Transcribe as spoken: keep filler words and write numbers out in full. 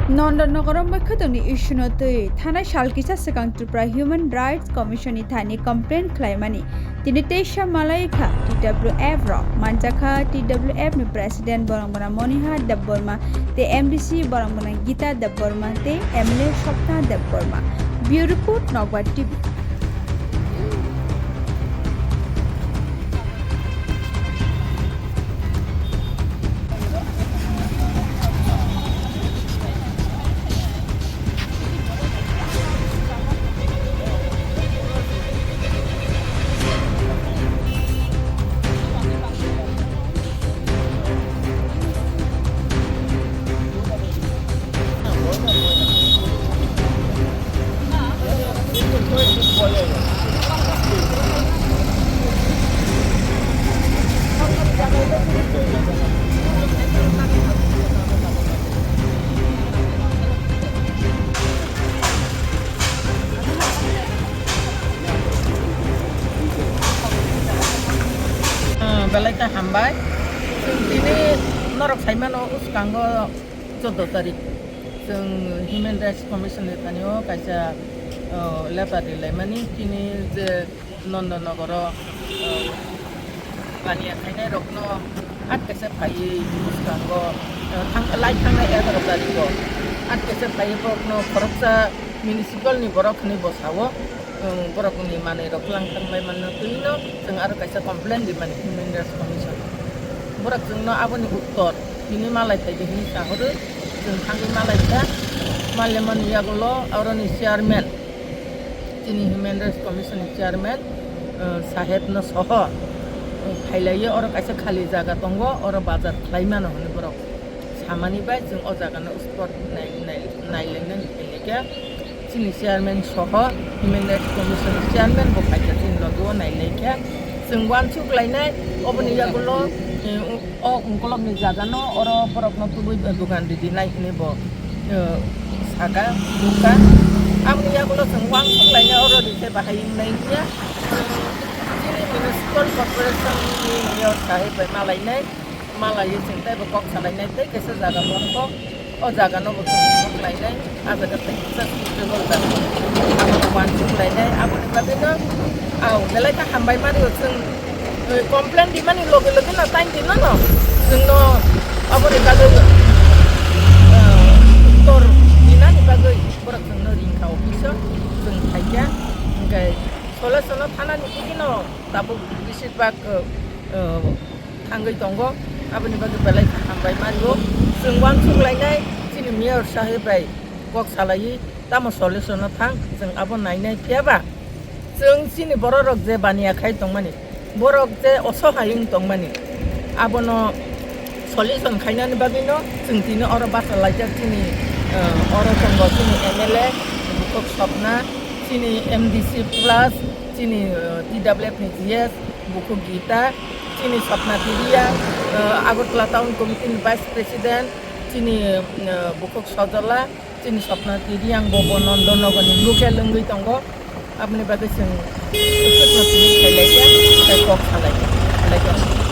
Nondonogoro Moikhotongni issue no twi thanai sal kisa swkang Tripura Human Rights Commission ni thani complaint khlaimani tini teisa malai kha T W F rok manjakha T W F ni president borok bana Moniha Debbarma tei M D C borok bana Gita Debbarma tei M L A Swapna Debbarma. Bureau report, Nokbar T V. Ah, belai khe hambai. Chwng tini norok sai mano, bwskango chwddo tarik chwng Human Rights Commission ni thani o kaisa, oh, letter rilaimani, tini je Nondonogoro, oh, baniya khainai rokno at kaisa phaiwi bwskango, oh, thang-, lai thangnai egaroh tarikgo at kaisa phaiwi borokno khoroksa municipal ni borok hwnwi bo sao. Chwng borokni manwi rok twlang thang bai manna twi no chwng aro kaisa complaint rimani Human Rights Commission. Borok chwngno aboni uttor tini malai phai di hwnwi sa horo. Chwng thangwi malai kha, malai mani yagulo aroni chairman, chini Human Rights Commission ni chairman, uh, saheb no soho, uh, phailaiwi oro kaisa khali jaga tongo, oro bazar khlai mano hwnwi borok samani bai chwng o jaga no spot nai, nai, nailainani phailai kha. Chini chairman soho Human Rights Commission chairman bo phaikha chini logi o nailaikha. Chwng uansuk lainai oboni yagulo, eh, o ungkolokni jagano oro borokno tubui dogan ridinai hwnwi bo, eh, saka, nukha. Aboni yagulo chwng uansuk lainai oro rikhe bahai wngnai wngya. Chini municipal corporation ni mayor saheb bai malainai. Malaiwi chwng teibo kok salainai tei kaisa jaga bo kok, o jaga no bo chwng kok lainai, a jaga tei kisa suitable jaga. Abo no uansuk lainai, aboni bagwi no, au, belai khe hambai mani o chwng, eh, complain rimani loge loge no time rino no, chwng no aboni bagwi, eh, uttor rinani bagwi borok chwng no ringkha office o, chwng phaikha, hwnkhe solution no thanani twi no tabuk besibak, eh, eh, thangwi tongo, aboni bagwi belai khe hambai mani o. Chwng uansuk lainai chini mayor saheb bai kok salaiwi tamo solution no thang, chwng abo nainai phiya ba chwng chini borok rok je baniya khai tongmani, borok je osohai wng tongmani, abono solution khainani bagwi no chwng tini oro bachalaijak chini, eh, oro tongo chini M L A Bukhuk Sopna, chini M D C plus, chini, eh, T W F ni G S, Bukhuk Gita, chini Sopna Tiria, eh, Agartala Town Committee ni Vice President, chini, eh, Bukhuk Sojola, chini Sopna Tiria ang bo, bo Nondonogor ni local wngwi tongo. Aboni bagwi chwng swkno tini khailai kha, tei kok salai kha, khailai kha.